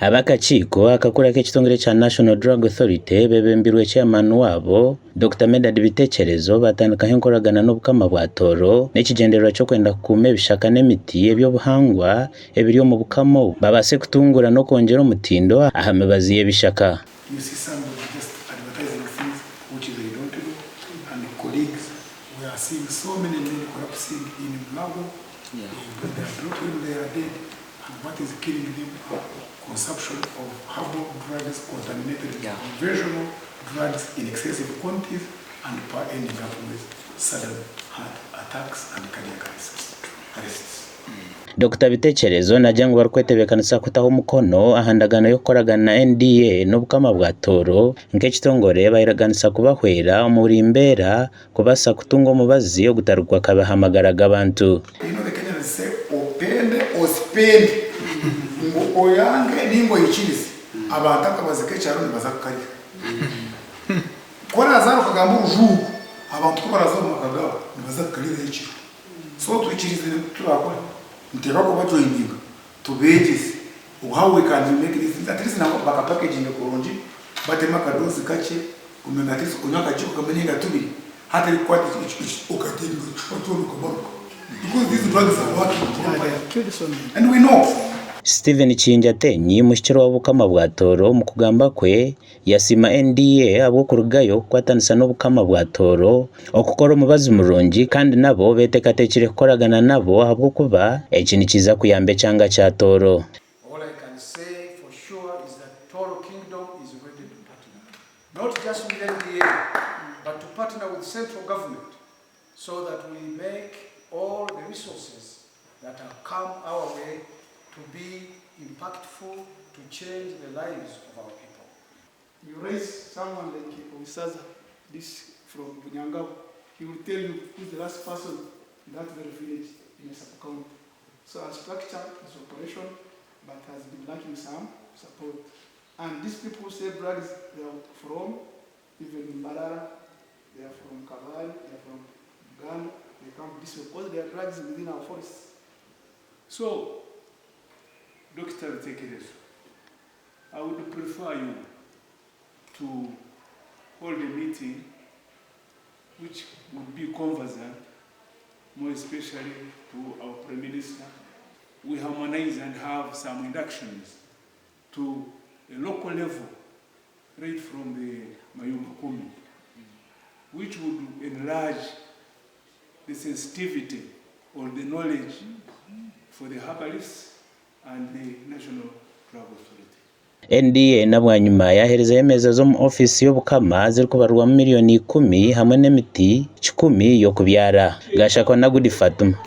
Ab'akakiiko akakuru ak'ekitongore kya National Drug Authority bebembirwe chairman waabo, Dokita Medard Bitekyerezo baatandikaho enkoragana n'Obukama bwa Tooro n'ekigyendererwa ky'okwenda kukuuma ebishaka n'emiti eby'obuhangwa ebiri omu bukama obu babaase kutunguura n'okwongyera omutindo aha mibazi y'ebishaka. You see somebody just advertising things which they don't know and colleagues we are seeing so many men collapsing in Mulago, they are brought when they are dead and what is killing them are consumption of herbal drugs contaminated with conventional drugs in excessive quantities and per ending up with sudden heart attacks and cardiac arrests. arrests. Dokita Bitekyerezo naagira ngu barikwetebeekanisa kutaho omukono aha ndagaano y'okukoragana na NDA n'Obukama bwa Tooro nk'ekitongore bayeraganisa kubahwera omu buri mbeera kubaasa kutunga omubazi ogutarikugwa kabi aha magara g'abantu. You know the Kenyans say opende osipende ngu oyange ninga oikirize abantu akabazi k'ekyaro nibaza kukarya. Ku orazaara okagamba orujuuku abantu ku baraza omu maka gaabo nibaza kukariraho ekiro. So twikirize turakore nituteekwa kuba joininga tubeegyese how we can make these things at least nabo baka packaginge kurungi batemu akadozi kakye omanye at least onywe akagiiko kamwe ninga tubiri hatari kukwata okatenga ekicupa kyona okamaruka because these drugs are working properly and we know. Stephen Kiyingi Ateenyi, muhikirwa w'Obukama bwa Tooro omu kugamba kwe Yasiima NDA ahabw'okurugayo kukwatanisa n'Obukama bwa Tooro okukora omubazi murungi kandi nabo beteekateekire kukoragana nabo ahabw'okuba eki nikiija kuyamba ekyanga kya Tooro. All I can say for sure is that Tooro Kingdom is ready to partner, not just with NDA, but to partner with central government so that we make all the resources that have come our way to be impactful to change the lives of our people. You raise someone like Owisaza, this from Bunyangabu, he will tell you who is the last person in that very village in a sub-county. So our structure is operation, but has been lacking some support. And these people say drugs, they are from even Mbarara, they are from Kabale, they are from Uganda, they come this way because there are drugs within our forests. So, Dr. Bitekerezo, I would prefer you to hold a meeting which would be conversant, more especially to our Prime Minister. We harmonize and have some inductions to a local level, right from the Mayumba Kumi, which would enlarge the sensitivity or the knowledge for the herbalists and the National Drug Authority. NDA na bwanyima yaaherezayo emeeza z'omu ofiisi y'Obukama zirikubarirwamu miriyoni ikumi hamwe n'emiti kikumi y'okubyara. Gashakwa na Gudi Fatuma.